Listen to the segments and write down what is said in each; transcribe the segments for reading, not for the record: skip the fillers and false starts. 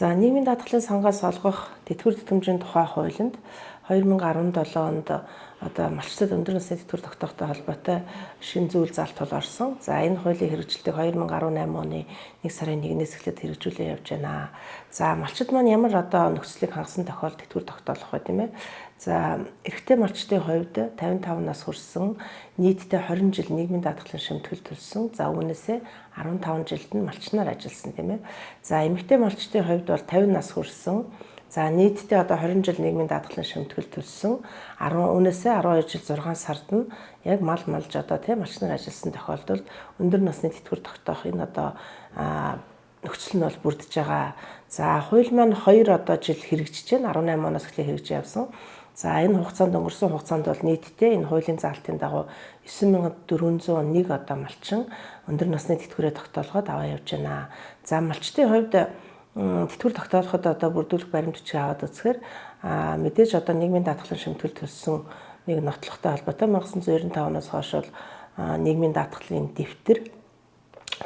За, нийгмийн даатгалын сангаас олгох тэтгэвэр тэтгэмжийн тухай хуулинд 2017 онд одоо малчдад өндөр насны тэтгэвэр тогтоохтой холбоотой шинэ зүйл залт бол орсон. За, энэ хуулийн хэрэгжилтийг 2018 оны 1 сарын 1-ээс эхлээд хэрэгжүүлээ явж байна. За, малчид маань ямар одоо нөхцөлийг хангасан тохиолдолд тэтгэвэр тогтоолох вэ, тийм ээ? За, эрэгтэй малчдын хувьд 55 нас хүрсэн, нийтдээ 20 жил нийгмийн даатгалын шимтгэл төлсөн. За, үүнээсээ 15 жилд нь малчнаар ажилласан, тийм ээ. За, эмэгтэй малчдын хувьд бол 50 нас хүрсэн. За, нийтдээ одоо 20 жил нийгмийн даатгалын шимтгэл төлсөн. 10 үүнээсээ 12 жил 6 сард нь яг мал малж одоо тийм малчнаар ажилласан тохиолдолд өндөр насны тэтгэвэр тогтоох энэ одоо нөхцөл нь бол бүрдэж байгаа. За, хууль маань 2 одоо жил хэрэгжиж байна. 18 оноос эхлээ хэрэгжиж явсан. За, энэ хугацаанд, өнгөрсөн хугацаанд бол нийтдээ энэ хуулийн заалтын дагуу 9401 одоо малчин өндөр насны тэтгэврээ тогтоолгоод аваа явж байна. За, малчдын хувьд тэтгэвэр тогтоолоход одоо бүрдүүлэх баримт бичиг аваад үзэхээр мэдээж одоо нийгмийн даатгалын шимтгэл төлсөн нэг нотлохтой холбоотой 1995 оноос хойш бол нийгмийн даатгалын дэвтэр,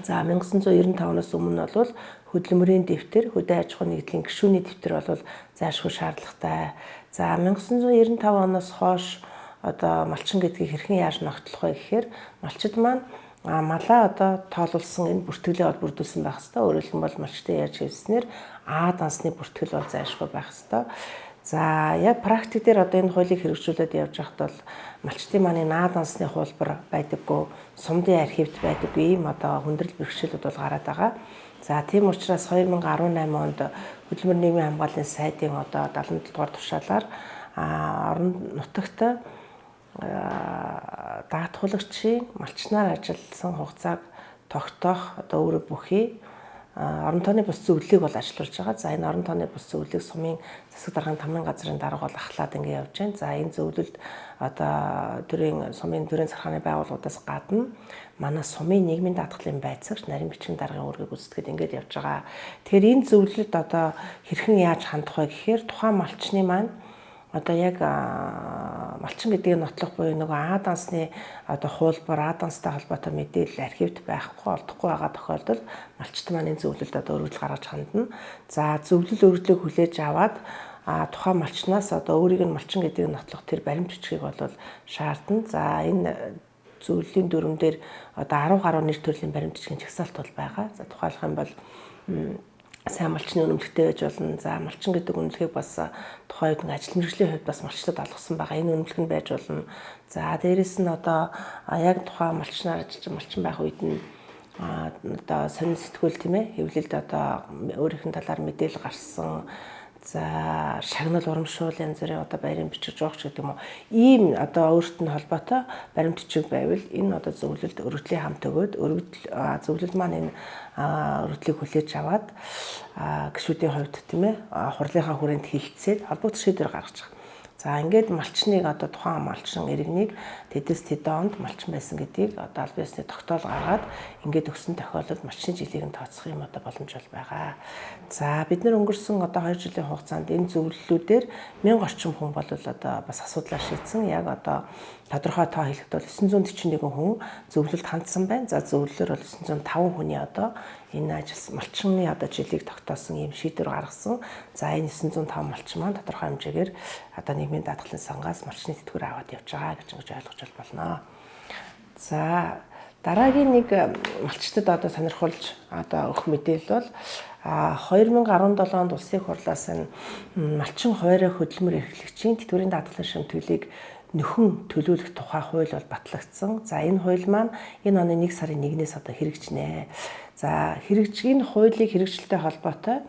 за, 1995 оноос өмнө бол хөдөлмөрийн дэвтэр, хөдөө аж ахуйн нэгдлийн гишүүний дэвтэр бол зайлшгүй шаардлагатай. За, 1995 оноос хойш одоо малчин гэдгийг хэрхэн яаж ногтлох вэ гэхээр малчид маань малаа одоо тоолуулсан энэ бүртгэлээ бол бүрдүүлсэн байх хэвээр. Өөрөөр хэлбэл, малчтай яаж хэлснээр А дансны бүртгэл бол зайлшгүй байх хэвээр. За, яг практик дээр одоо энэ хуулийг хэрэгжүүлээд явж байхад бол малчдын маань А дансны хуулбар байдаггүй, сумдын архивд байдаггүй ийм одоо хүндрэл бэрхшээлүүд бол гараад байгаа. За, тийм учраас 2018 онд Хөдөлмөр нийгмийн хамгааллын сайдын одоо 77 дугаар тушаалаар орон нутагт даатгуулагчийн малчнаар ажилласан хугацааг тогтоох одоо үүрэг бүхий орон тооны бус зөвлөлийг бол ажилуулж байгаа. За, энэ орон тооны бус зөвлөлийг сумын засаг даргын тамын газрын дарга бол ахлаад ингэ явж байна. За, энэ зөвлөлд одоо төрийн сумын төрийн захиргааны байгууллагуудаас гадна манай сумын нийгмийн даатгалын байцаагч, нарийн бичгийн даргын үүргийг гүйцэтгээд ингээд явж байгаа. Тэгэхээр энэ зөвлөлд одоо хэрхэн яаж хандах вэ гэхээр тухайн малчны маань одоо яг малчин гэдгийг нотлох буюу нөгөө А дансны одоо хуулбар, А данстай холбоотой мэдээлэл архивд байхгүй, олдохгүй байгаа тохиолдолд малчт маань энэ зөвлөлд одоо өргөдөл гаргаж хандна. За, зөвлөл өргөдлийг хүлээж аваад тухайн малчнаас одоо өөрийг нь малчин гэдгийг нотлох тэр баримт бичгийг бол шаардна. За, энэ зөвлөлийн дүрм дээр одоо 10 гаруй нэр төрлийн баримт бичгийн жагсаалт бол байгаа. За, тухайлах юм бол сайн малчны үнэмлэхтэй байж болно. За, малчин гэдэг үнэмлэхийг бас тухайн үед ажил мэргэжлийн хувьд бас малчтад олгосон байгаа. Энэ үнэмлэх нь байж болно. За, дээрэс нь одоо яг тухайн малчнаар ажиллаж малчин байх үед нь одоо сонин сэтгүүл, тийм ээ, хэвлэлд одоо өөрийнх нь талаар мэдээлэл гарсан, за, шагнал урамшуул, янз бүрийн одоо байрын бичиг жоохч гэдэг юм уу. Ийм одоо өөрт нь холбоотой баримт бичиг байвал энэ одоо зөвлөлд өргөдлийн хамт өгөөд, өргөдөл зөвлөл маань энэ өргөдлийг хүлээж аваад гишүүдийн хувьд, тийм ээ, хурлынхаа хүрээнд хилцээд холбогдох шийдвэр гаргаж байгаа. За, ингээд малчныг одоо тухайн малчин иргэнийг тэдэс тэдэн онд малчин байсан гэдгийг одоо аль биесны тогтоол гаргаад ингээд өгсөн тохиолдолд малчны жилийг нь тооцох юм одоо боломж бол байгаа. За, бид нар өнгөрсөн одоо 2 жилийн хугацаанд энэ зөвлөлүүдээр 1000 орчим хүн бол одоо бас асуудлаа шийдсэн. Яг одоо тодорхой тоо хэлэхэд бол 941 хүн зөвлөлд хандсан байна. За, зөвлөлөөр бол 905 хүний одоо энэ ажил малчны одоо жилийг тогтоосон ийм шийдвэр гаргасан. За, энэ 905 малчин маань тодорхой хэмжээгээр одоо нийгмийн даатгалын сангаас малчны тэтгэвэр аваад явж байгаа гэж ингэж ойлгож болно. За, дараагийн нэг малчтад одоо сонирхолж одоо өгөх мэдээлэл бол 2017 онд улсын хурлаас энэ малчин хуваарь хөдөлмөр эрхлэгчийн тэтгэврийн даатгалын шимтгэлийг нөхөн төлөөлөх тухай хууль бол батлагдсан. За, энэ хууль маань энэ оны 1 сарын 1-ээс одоо хэрэгжинэ. За, хэрэгжих энэ хуулийг хэрэгжилтэй холбоотой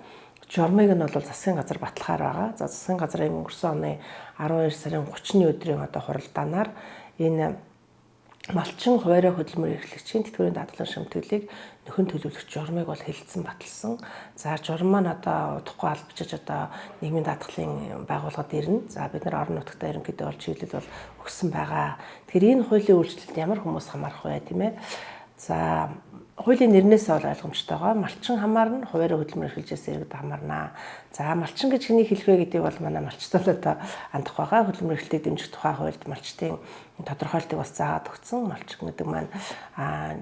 журмыг нь бол засгийн газар батлахаар байгаа. За, засгийн газрын өнгөрсөн оны 12 сарын 30-ны өдрийн одоо хуралдаанаар энэ малчин хуваарь хөдөлмөр эрхлэгчийн тэтгэврийн даатгалын шимтгэлийг нөхөн төлөвлөх журмыг бол хэлэлцэн баталсан. За, журам маань одоо удахгүй албачиж одоо нийгмийн даатгалын байгууллагад ирнэ. За, бид нар орон нутагтаа ерөнхийдөө бол чиглэл бол өгсөн байгаа. Тэгэхээр энэ хуулийн үйлчлэлд ямар хүмүүс хамаарах вэ, тийм ээ? За, хуулийн нэрнээс бол ойлгомжтойгоо малчин хамаарна, хуваарь хөдөлмөр эрхэлжээс иргэд хамаарна. За, малчин гэж хэнийг хэлэх вэ гэдгийг бол манай малчтал одоо андах байгаа. Хөдөлмөр эрхлэлтийг дэмжих тухай хуульд малчдын тодорхойлтыг бас заагаад өгсөн. Малчин гэдэг маань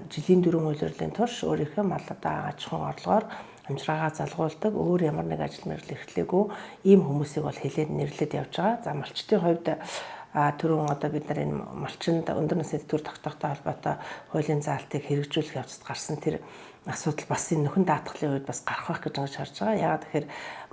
жилийн дөрвөн улирлын турш өөрийнхөө мал одоо аж ахуйн орлогоор амжиргаагаа залгуулдаг, өөр ямар нэг ажил мэргэжил эрхлээгүй ийм хүмүүсийг бол хэлээд нэрлээд явж байгаа. За малчдын хувьд түрүүн одоо бид нар энэ малчинд өндөр насны тэтгэвэр тогтоохтой холбоотой хуулийн заалтыг хэрэгжүүлэх явцад гарсан тэр асуудал бас энэ нөхөн даатгалын үед бас гарах байх гэж ингэж харж байгаа. Яагаад тэгэхээр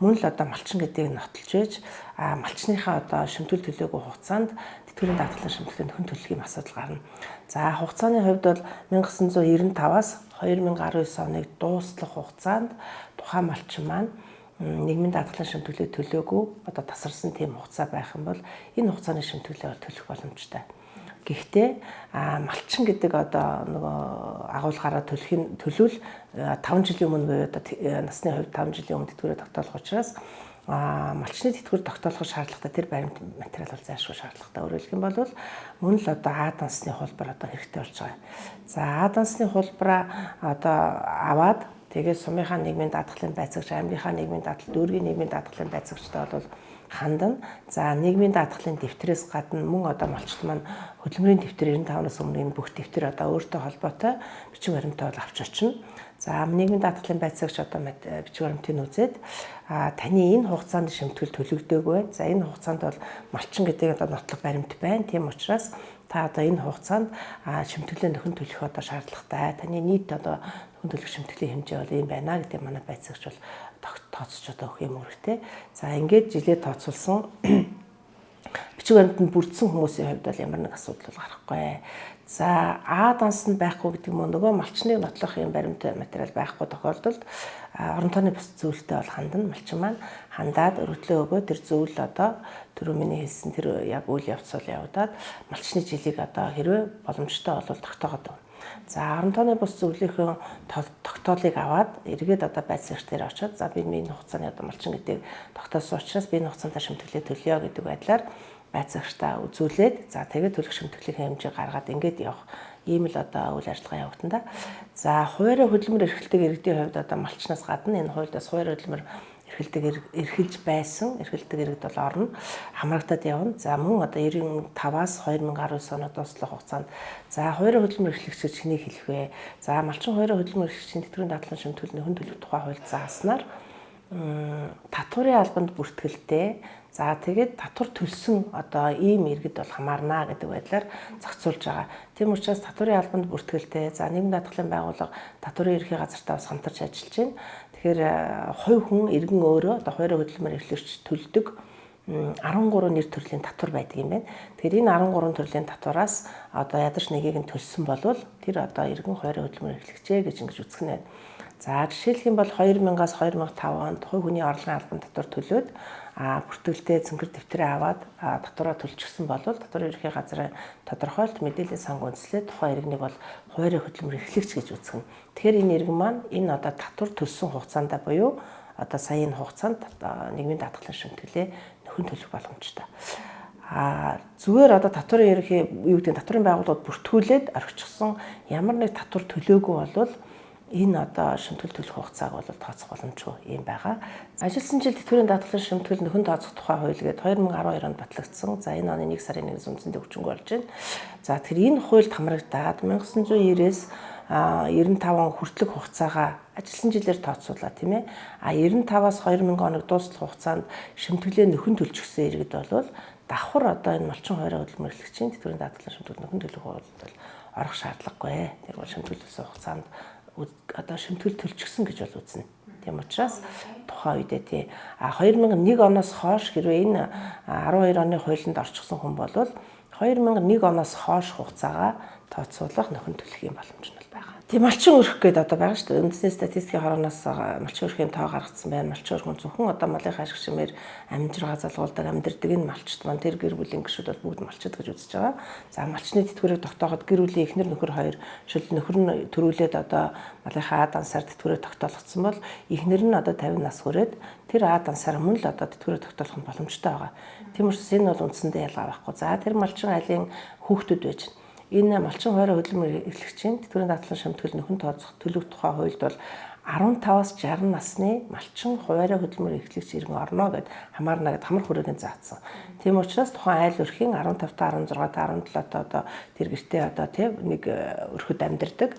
мөн л одоо малчин гэдгийг нотолж байж малчныхаа одоо шимтгэл төлөөгүй хугацаанд тэтгэврийн даатгалын шимтгэлийн нөхөн төлөх юм асуудал гарна. За хугацааны хувьд бол 1995-аас 2019 оныг дуустал хугацаанд тухайн малчин маань нийгмийн даатгалын шимтгэлээ төлөөгүй одоо тасарсан тийм хугацаа байх юм бол энэ хугацааны шимтгэлээ бол төлөх боломжтой. Гэхдээ малчин гэдэг одоо нөгөө агуулгаараа төлөхийн төлвөл 5 жилийн өмнө буюу одоо насны хувьд 5 жилийн өмнө тэтгэврээ тогтоолох учраас малчны тэтгэвэр тогтоолох шаардлагатай тэр баримт материал бол зайлшгүй шаардлагатай. Өөрөөр хэлэх юм бол мөн л одоо А дансны хуулбар одоо хэрэгтэй болж байгаа. За А дансны хуулбараа одоо аваад тэгээд сумынхаа нийгмийн даатгалын байцаагч, аймгийнхаа нийгмийн даатгал, дүүргийн нийгмийн даатгалын байцаагчтай бол хандна. За нийгмийн даатгалын дэвтрээс гадна мөн одоо малчид маань хөдөлмөрийн дэвтэр 95-наас өмнө энэ бүх дэвтэр одоо өөртөө холбоотой бичиг баримтаа бол авч очино. За нийгмийн даатгалын байцаагч одоо бичиг баримтыг үзээд таны энэ хугацаанд шимтгэл төлөгдөөгүй байна. За энэ хугацаанд бол малчин гэдэг одоо нотлох баримт байна. Тийм учраас та одоо энэ хугацаанд шимтгэлээ нөхөн төлөх одоо шаардлагатай. Таны нийт одоо нөхөн төлөх шимтгэлийн хэмжээ бол ийм байна гэдэг манай байцаагч бол тооцож одоо өгөх юм үүрэгтэй. За ингээд жилээ тооцоолсон бичиг баримтанд бүрдсэн хүмүүсийн хувьд бол ямар нэг асуудал бол гарахгүй. За А данс нь байхгүй гэдэг юм уу нөгөө малчныг нотлох юм баримт материал байхгүй тохиолдолд орон тооны бус зөвлөлтөд бол хандна малчин маань хандаад өргөдлөө өгөө тэр зөвлөл одоо түрүү миний хэлсэн тэр яг үйл явц бол явагдаад малчны жилийг одоо хэрвээ боломжтой бол тогтоогод өгнө. За орон тооны бус зөвлөлийнхөө тогтоолыг аваад эргээд одоо байцаагч дээр очиод за би энэ хугацааны одоо малчин гэдэг тогтоосон учраас би энэ хугацаанд шимтгэлээ төлөё гэдэг байдлаар байцаагчдаа үзүүлээд за тэгээд төлөх шимтгэлийн хэмжээ гаргаад ингээд явах ийм л одоо үйл ажиллагаа явагдана да. За хуваарь хөдөлмөр эрхлэлдэг иргэдийн хувьд одоо малчнаас гадна энэ хуульдаас хуваарь хөдөлмөр эрхэлдэг эрхэлж байсан эрхэлдэг иргэд бол орно хамрагдаад явна. За мөн одоо 95-аас 2019 оны дуслах хугацаанд за хуваарь хөдөлмөр эрхлэгч гэж хэнийг хэлэх вэ? За малчин хуваарь хөдөлмөр эрхлэгчийн тэтгэврийн даатгалын шимтгэл нөхөн төлөх тухай хуульд зааснаар татварын албанд бүртгэлтэй. За тэгээд татвар төлсөн одоо ийм иргэд бол хамаарна гэдэг байдлаар зохицуулж байгаа. Тийм учраас татварын албанд бүртгэлтэй. За нийгмийн даатгалын байгууллага татварын ерхий газартаа бас хамтарч ажиллаж байна. Тэгэхээр хувь хүн иргэн өөрөө одоо хуваарь хөдөлмөр эрхлэгч төлдөг 13 нэр төрлийн татвар байдаг юм байна. Тэгэхээр энэ 13 төрлийн татвараас одоо ядаж нэгийг нь төлсөн болвол тэр одоо иргэн хуваарь хөдөлмөр эрхлэгчээ гэж ингэж үзэх нь байна. За жишээлх юм бол 2000-аас 2005 онд хувь хүний орлогын албан татвар төлөөд бүртгэлтэй цэнхэр дэвтрээ аваад татвараа төлчихсөн бол татварын ерхий газрын тодорхойлт мэдээллийн санг үндэслээд тухайн иргэнийг бол хуваарь хөдөлмөр эрхлэгч гэж үзэх нь. Тэгэхээр энэ иргэн маань энэ одоо татвар төлсөн хугацаанд буюу одоо сая энэ хугацаанд нийгмийн даатгалын шимтгэлээ нөхөн төлөх боломжтой. Зүгээр одоо татварын ерхий юу гэдэг татварын байгууллагууд бүртгүүлээд орхичихсон ямар нэг татвар төлөөгүй болвол энэ одоо шимтгэл төлөх хугацааг бол тооцох боломжгүй юм байгаа. Ажилласан жил тэтгэврийн даатгалын шимтгэл нөхөн тооцох тухай хууль гээд 2012 онд батлагдсан. За энэ оны 1 сарын 1-ээс үндсэндээ хүчингүй болж байна. За тэгэхээр энэ хуульд хамрагдаад 1990-ээс 95 он хүртэлх хугацаагаа ажилласан жилээр тооцоолаа тийм ээ. 95-аас 2000 оног дуустал хугацаанд шимтгэлээ нөхөн төлчихсөн иргэд бол давхар одоо энэ малчин хуваарь хөдөлмөр эрхлэгчийн тэтгэврийн даатгалын шимтгэл нөхөн төлөх хуульд бол орох шаардлагагүй. Тэр бол шимтгэл төлсөн хугацаанд одоо шимтгэл төлчихсөн гэж бол үзнэ. Тийм учраас тухайн үедээ тий 2001 оноос хойш хэрвээ энэ 12 оны хуулинд орчихсон хүн бол 2001 оноос хойш хугацаагаа тооцоолох нөхөн төлөх юм боломж нь байгаа. Тийм малчин өрх гэдэг одоо байгаа шүү дээ. Үндэсний статистикийн хорооноос малчин өрхийн тоо гаргацсан байна. Малчин өрх нь зөвхөн одоо малын хашиг шимээр амжиргаа залгуулдаг амьдардаг энэ малчид маань тэр гэр бүлийн гишүүд бол бүгд малчид гэж үзэж байгаа. За малчны тэтгэврийг тогтооход гэр бүлийн эхнэр нөхөр хоёр шил нөхөр нь төрүүлээд одоо малынхаа А дансаар тэтгэврээ тогтоолгоцсон бол эхнэр нь одоо 50 нас хүрээд тэр А дансаар мөн л одоо тэтгэврээ тогтоолох нь боломжтой байгаа. Тийм учраас энэ бол үндсэндээ ялгаа байхгүй. За тэр малчин айлын хүүхдүүд байж байна. Энэ малчин хуваарь хөдөлмөр эрхлэгчийн тэтгэврийн даатгалын шимтгэл нөхөн тооцох төлөв тухай хуульд бол 15-аас 60 насны малчин хуваарь хөдөлмөр эрхлэгч иргэн орно гэд хамаарна гэд хамар хүрээгийн заасан. Тийм учраас тухайн айл өрхийн 15 та 16 та 17 та одоо тэр гэртээ одоо тийм нэг өрхөд амьдардаг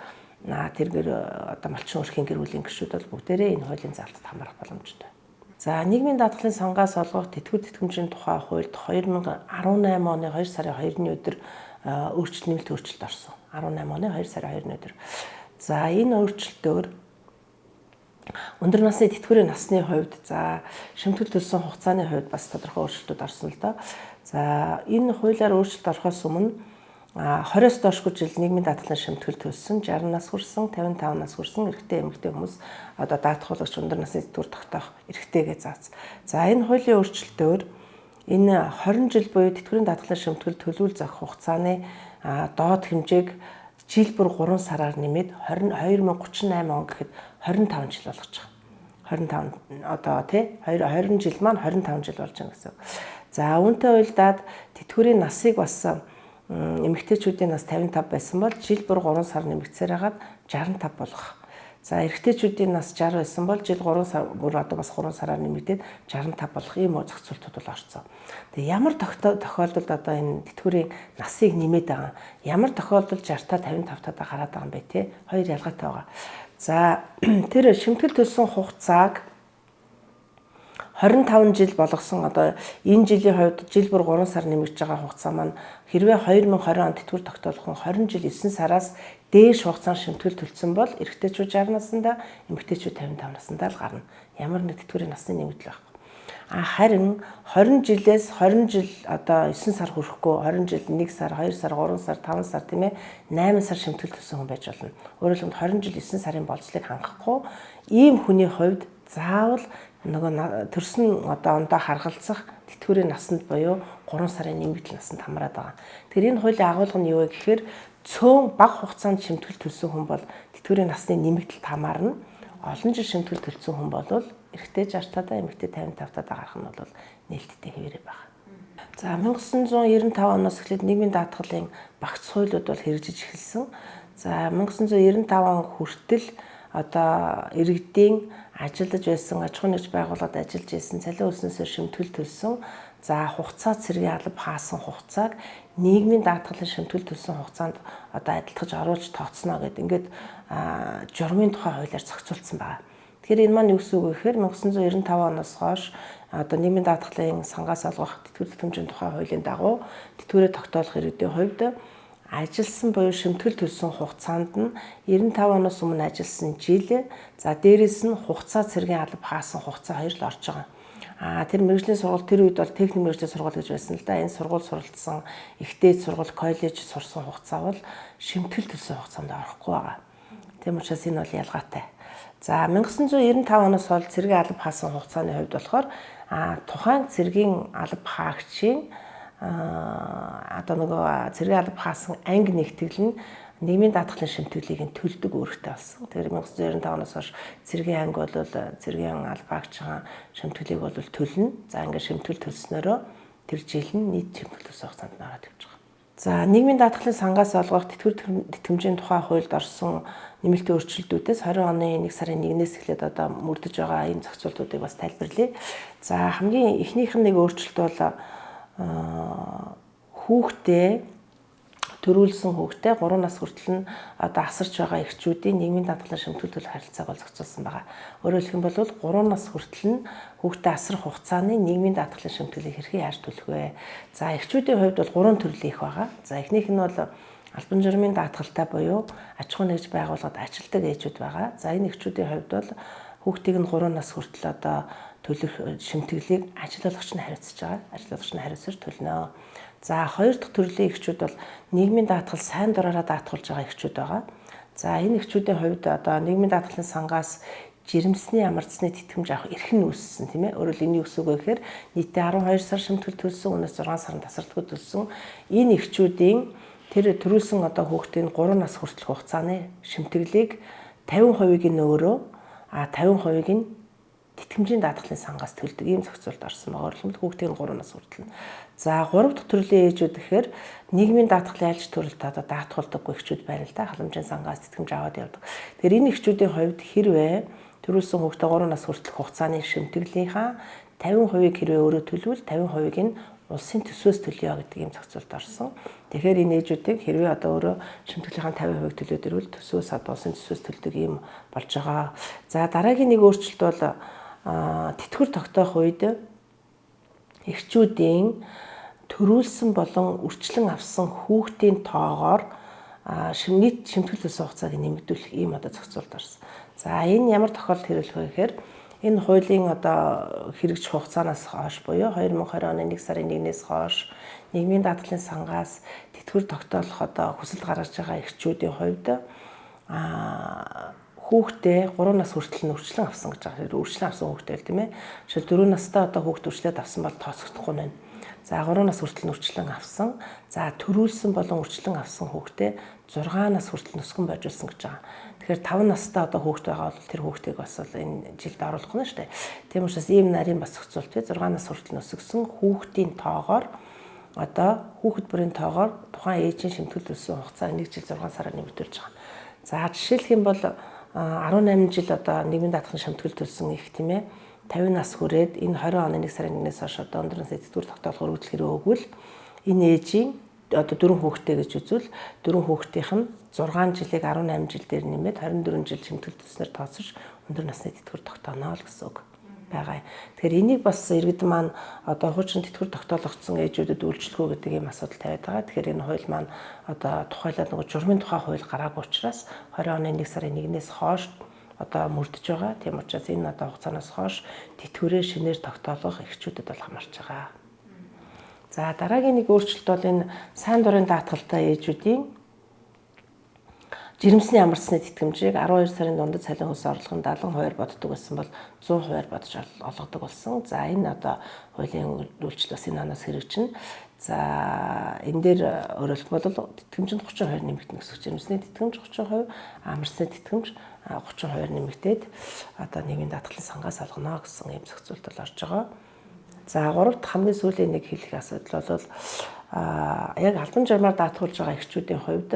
Тэр гэр одоо малчин өрхийн гэр бүлийн гишүүд бол бүгдээрээ энэ хуулийн залтад хамаарах боломжтой. За, нийгмийн даатгалын сангаас олгох тэтгэвэр тэтгэмжийн тухай хуульд 2018 оны 2 сарын 2-ны өдөр өөрчлөлт, нэмэлт өөрчлөлт орсон. 18 оны 2 сарын 2-ны өдөр. За, энэ өөрчлөлтөөр өндөр насны тэтгэврийн насны хувьд, за, шимтгэл төлсөн хугацааны хувьд бас тодорхой өөрчлөлтүүд орсон л доо. За, энэ хуулиар өөрчлөлт орохоос өмнө 20-оос доошгүй жил нийгмийн даатгалын шимтгэл төлсөн, 60 нас хүрсэн, 55 нас хүрсэн эрэгтэй, эмэгтэй хүмүүс одоо даатгуулагч өндөр насны тэтгэвэр тогтоох эрхтэйгээ заасан. За, энэ хуулийн өөрчлөлтөөр энэ 20 жил буюу тэтгэврийн даатгалын шимтгэл төлөвл зохих хугацааны доод хэмжээг жил бүр 3 сараар нэмээд 2038 он гэхэд 25 жил болгож байгаа. 25 одоо тий 20 жил маань 25 жил болж байгаа гэсэн. За, үүнтэй уялдаад тэтгэврийн насыг бас эмэгтэйчүүдийн нас 55 байсан бол жил бүр 3 сар нэмэгдсээр хагаад 65 болгох. За, эрэгтэйчүүдийн нас 60 байсан бол жил 3 сар бүр одоо бас 3 сараар нэмэгдээд 65 болох ийм зохицуултууд бол орсон. Тэгээ ямар тохиолдолд одоо энэ тэтгэврийн насыг нэмээд байгаа? Ямар тохиолдолд 60-та 55 таа гараад байгаа юм бэ те? Хоёр ялгаатай байгаа. За, тэр шимтгэл төлсөн хугацааг 25 жил болгосон, одоо энэ жилийн хувьд жил бүр 3 сар нэмэгдэж байгаа хугацаа маань хэрвээ 2020 онд тэтгэвэр тогтоолох нь 20 жил 9 сараас дээш хугацаанд шимтгэл төлсөн бол эрэгтэйчүүд 60 наснда, эмэгтэйчүүд 55 наснда л гарна. Ямар нэг тэтгэврийн насны нэмэгдэл байхгүй. А харин 20 жилээс 20 жил одоо 9 сар хүрэхгүй, 20 жил 1 сар, 2 сар, 3 сар, 5 сар, тийм ээ, 8 сар шимтгэл төлсөн хүн байж болно. Өөрөөр хэлбэл, 20 жил 9 сарын болцлыг хангахгүй ийм хүний хувьд заавал нөгөө төрсөн одоо ондоо харгалзах тэтгэврийн насанд буюу 3 сарын нэмэгдэл насанд хамраад байгаа. Тэгэхээр энэ хуулийн агуулга нь юу вэ гэхээр цөөн бага хугацаанд шимтгэл төлсөн хүн бол тэтгэврийн насны нэмэгдэлд хамаарна. Олон жил шимтгэл төлсөн хүн бол эрэгтэй 60 тадаа, эмэгтэй 55 тадаа гарах нь бол нээлттэй хэвээрээ байна. За, 1995 оноос эхлээд нийгмийн даатгалын багц хуулиуд бол хэрэгжиж эхэлсэн. За, 1995 он хүртэл одоо иргэдийн ажиллаж байсан, аж ахуйн нэгж байгууллагад ажиллаж байсан, цалин өснөөсөө шимтгэл төлсөн, за, хугацаа цэргийн алба хаасан хугацааг нийгмийн даатгалын шимтгэл төлсөн хугацаанд одоо адилтгаж оруулж тооцно гэдэг ингээд журмын тухай хуулиар зохицуулсан байна. Тэгэхээр энэ маань юу гэсэн үг вэ гэхээр 1995 оноос хойш одоо нийгмийн даатгалын сангаас олгох тэтгэвэр тэтгэмжийн тухай хуулийн дагуу тэтгэврээ тогтоолох иргэдийн хувьд ажилласан буюу шимтгэл төлсөн хугацаанд нь 95 оноос өмнө ажилласан жил, за, дээрэс нь хугацаа цэргийн алба хаасан хугацаа хоёр л орж байгаа. А тэр мэргэжлийн сургууль, тэр үед бол техник мэргэжлийн сургууль гэж байсан л да. Энэ сургууль суралцсан, ихтэй сургууль, коллеж сурсан хугацаа бол шимтгэл төлсөн хугацаанд орохгүй байгаа. Тийм учраас энэ бол ялгаатай. За, 1995 оноос хойш цэргийн алба хаасан хугацааны хувьд болохоор тухайн цэргийн алба хаагчийн одоо нөгөө цэргийн алба хаасан анги нэгтгэл нь нийгмийн даатгалын шимтгэлийг нь төлдөг үүрэгтэй болсон. Тэгэхээр 1995 оноос хойш цэргийн анги бол цэргийн албаагчийн шимтгэлийг бол төлнө. За, ингээд шимтгэл төлснөөрөө тэр жил нь нийт шимтгэл төлсөн хугацаанд нь ороод явж байгаа. За, нийгмийн даатгалын сангаас олгох тэтгэвэр тэтгэмжийн тухай хуульд орсон нэмэлт өөрчлөлтүүдээс 20 оны 1 сарын 1-ээс эхлээд одоо мөрдөж байгаа энэ зохицуултуудыг бас тайлбарлая. За, хамгийн эхнийх нь нэг өөрчлөлт бол хүүхдээ төрүүлсэн хүүхдээ 3 нас хүртэл нь одоо асарч байгаа эрчүүдийн нийгмийн даатгалын шимтгэл төлөх харилцааг бол зохицуулсан байгаа. Өөрөөр хэлэх юм бол 3 нас хүртэл нь хүүхдээ асрах хугацааны нийгмийн даатгалын шимтгэлийг хэрхэн яаж төлөх вэ? За, эрчүүдийн хувьд бол 3 төрлийн их байгаа. За, эхнийх нь бол албан журмын даатгалтай буюу аж ахуйн нэгж байгууллагад ажилладаг ээжүүд байгаа. За, энэ эрчүүдийн хувьд бол хүүхдийг нь 3 нас хүртэл одоо төлөх шимтгэлийг ажил олгогч нь хариуцж байгаа. Ажил олгогч нь хариуцаж төлнө. За, хоёр дахь төрлийн эгчүүд бол нийгмийн даатгал сайн дураараа даатгуулж байгаа эгчүүд байгаа. За, энэ эгчүүдийн хувьд одоо нийгмийн даатгалын сангаас жирэмсний амарцны тэтгэмж авах эрх нь үүссэн, тийм ээ. Өөрөөр хэлбэл, энэ юу гэсэн үг вэ гэхээр нийтдээ 12 сар шимтгэл төлсөн, үүнээс 6 сарын тасралтгүй төлсөн энэ эгчүүдийн тэр төрүүлсэн одоо хүүхдийн 3 нас хүртэлх хугацааны шимтгэлийг 50%-ийг нь өөрөө, 50%-ийг нь тэтгэмжийн даатгалын сангаас төлдөг ийм зохицуулт орсон байгаа. Өөрөлдөл хүүхдийн 3 нас хүртэл. За, 3 дахь төрлийн ээжүүд гэхээр нийгмийн даатгалын айлч төрөлд одоо даатгуулдаггүй эгчүүд байна л да. Халамжийн сангаас тэтгэмж аваад явдаг. Тэгэхээр энэ эгчүүдийн хувьд хэрвээ Төрүүлсэн хүүхдээ 3 нас хүртэлх хугацааны шимтгэлийнхаа 50%-ийг хэрвээ өөрөө төлвөл 50%-ийг нь улсын төсвөөс төлөё гэдэг ийм зохицуулт орсон. Тэгэхээр энэ ээжүүдийг хэрвээ одоо өөрөө шимтгэлийнхаа 50% төлөөд ирвэл төсвөөс одоо улсын төсвөөс төлдөг ийм болж байгаа. За дараагийн нэг өөрчлөлт бол тэтгэвэр тогтоох үед эрчүүдийн төрүүлсэн болон үрчлэн авсан хүүхдийн тоогоор нийт шимтгэл төлсөн хугацааг нэмэгдүүлэх ийм одоо зохицуулт орсон. За энэ ямар тохиолдолд хэрэглэх вэ гэхээр энэ хуулийн одоо хэрэгжих хугацаанаас хойш буюу 2020 оны 1 сарын 1-ээс хойш нийгмийн даатгалын сангаас тэтгэвэр тогтоолох одоо хүсэлт гаргаж байгаа эрчүүдийн хувьд хүүхдээ 3 нас хүртэл нь үрчлэн авсан гэж байгаа. Үрчлэн авсан хүүхдээ л тийм ээ. Жишээл 4 настай одоо хүүхд үрчлээд авсан бол тооцогдохгүй нэ. За 3 нас хүртэл нь үрчлэн авсан. За төрүүлсэн болон үрчлэн авсан хүүхдээ 6 нас хүртэл нөсгөн бойжуулсан гэж байгаа. Тэгэхээр 5 настай одоо хүүхд байгаа бол тэр хүүхдийг бас бол энэ жилд оруулах нь шүү дээ. Тийм учраас ийм нарийн бас зохицуулт тий 6 нас хүртэл нөсгсөн хүүхдийн тоогоор одоо хүүхэд бүрийн тоогоор тухайн ээжийн шимтгэл төлсөн хугацаа 1 жил 6 сараар нэмэгдүүлж байгаа. За жишээлх юм бол 18 жил одоо нийгмийн даатгалын шимтгэл төлсөн их тийм ээ 50 нас хүрээд энэ 20 оны 1 сарын 1-ээс хойш одоо өндөр насны тэтгэвэр тогтоолох өргөдөл хэрэг өгвөл энэ ээжийн одоо 4 хүүхэдтэй гэж үзвэл 4 хүүхдийнх нь 6 жилийг 18 жил дээр нэмээд 24 жил шимтгэл төлснөөр тооцож өндөр насны тэтгэвэр тогтооно л гэсэн үг байгаа. Тэгэхээр энийг бас иргэд маань одоо хуучин тэтгэвэр тогтоологдсон ээжүүдэд үйлчлэхүү гэдэг ийм асуудал тавиад байгаа. Тэгэхээр энэ хууль маань одоо тухайлаад нөгөө журмын тухай хууль гараагүй учраас 20 оны 1 сарын 1-ээс хойш одоо мөрдөж байгаа. Тийм учраас энэ одоо хугацаанаас хойш тэтгэврээ шинээр тогтоолгох эрхчүүдэд бол хамаарч байгаа. За дараагийн нэг өөрчлөлт бол энэ сайн дурын даатгалтай ээжүүдийн жирэмсний амарцны тэтгэмжийг 12 сарын дундад цалин хөлс орлогын 70% боддог байсан бол 100% бодож олгодог болсон. За энэ одоо хуулийн үйлчлэл бас энэ оноос хэрэгжинэ. За энэ дээр өөрөлдөх бол тэтгэмж нь 30% нэмэгдэнэ гэсэн үг. Жирэмсний тэтгэмж 30%, амарцны тэтгэмж 30% нэмэгдээд одоо нийгмийн даатгалын сангаас олгоно гэсэн ийм зохицуулт бол орж байгаа. За гурав дахь хамгийн сүүлийн нэг хэлэх асуудал бол яг албан журмаар даатгуулж байгаа эрхчүүдийн хувьд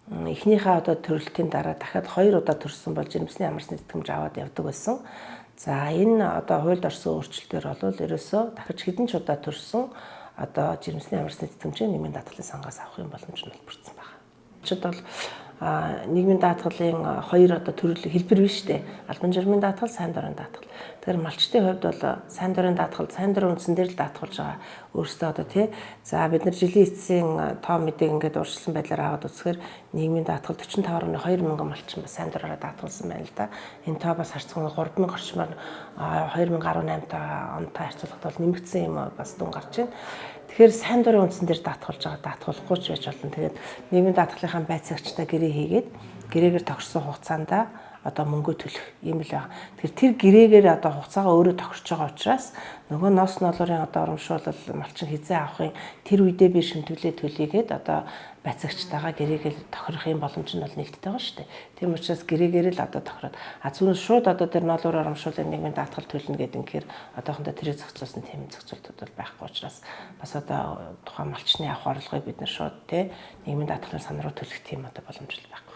эхнийхээ одоо төрөлтийн дараа дахиад 2 удаа төрсөн бол жирэмсний амарсны тэтгэмж аваад явдаг байсан. За энэ одоо хуульд орсон өөрчлөлтөөр бол ерөөсөө дахиж хэдэн ч удаа төрсөн одоо жирэмсний амарсны тэтгэмжийг нийгмийн даатгалын сангаас авах юм боломж нь бүрдсэн байна. Чид бол нийгмийн даатгалын хоёр одоо төрөл хэлбэр биш үү? Албан журмын даатгал, сайн дурын даатгал. Тэгэхээр малчдын хувьд бол сайн дурын даатгал, сайн дурын үндсэн дээр л даатгуулж байгаа. Өөрөөсөө одоо тий. За бид нар жилийн эцсийн тоо мэдээг ингээд урьдчилсан байдлаар аваад үзэхээр нийгмийн даатгал 45.2 мянган малчин бас сайн дураараа даатгуулсан байна л да. Энэ тоо бас харьцангуй 3000 орчмоор 2018 онтой харьцуулахад бол нэмэгдсэн юм бас дүн гарч байна. Тэгэхээр сайн дурын үндсэн дээр даатгуулж байгаа даатгуулахгүй ч байж болно. Тэгээд нийгмийн даатгалынхаа байцаагчтай гэрээ хийгээд гэрээгээр тохирсон хугацаанд одоо мөнгө төлөх юм л байна. Тэгэхээр тэр гэрээгээр одоо хугацаагаа өөрөө тохирч байгаа учраас нөгөө ноос нолорын одоо урамшуулал малчин хизээ авахын тэр үедээ би шимтгэлээ төлийгээд одоо байцаагчтайгаа гэрээгээр тохирох юм боломж нь бол нээлттэй байгаа шүү дээ. Тийм учраас гэрээгээр л одоо тохироод а зүрх шууд одоо тэр нолоор урамшууллын нийгмийн даатгал төлнө гэдэг инхээр одоохондоо тэрийг зохицуулсан тийм зохицуултууд бол байхгүй учраас бас одоо тухайн малчны авах орлогыг бид нар шууд тий нийгмийн даатгалын сан руу төлөх тийм одоо боломж л байхгүй.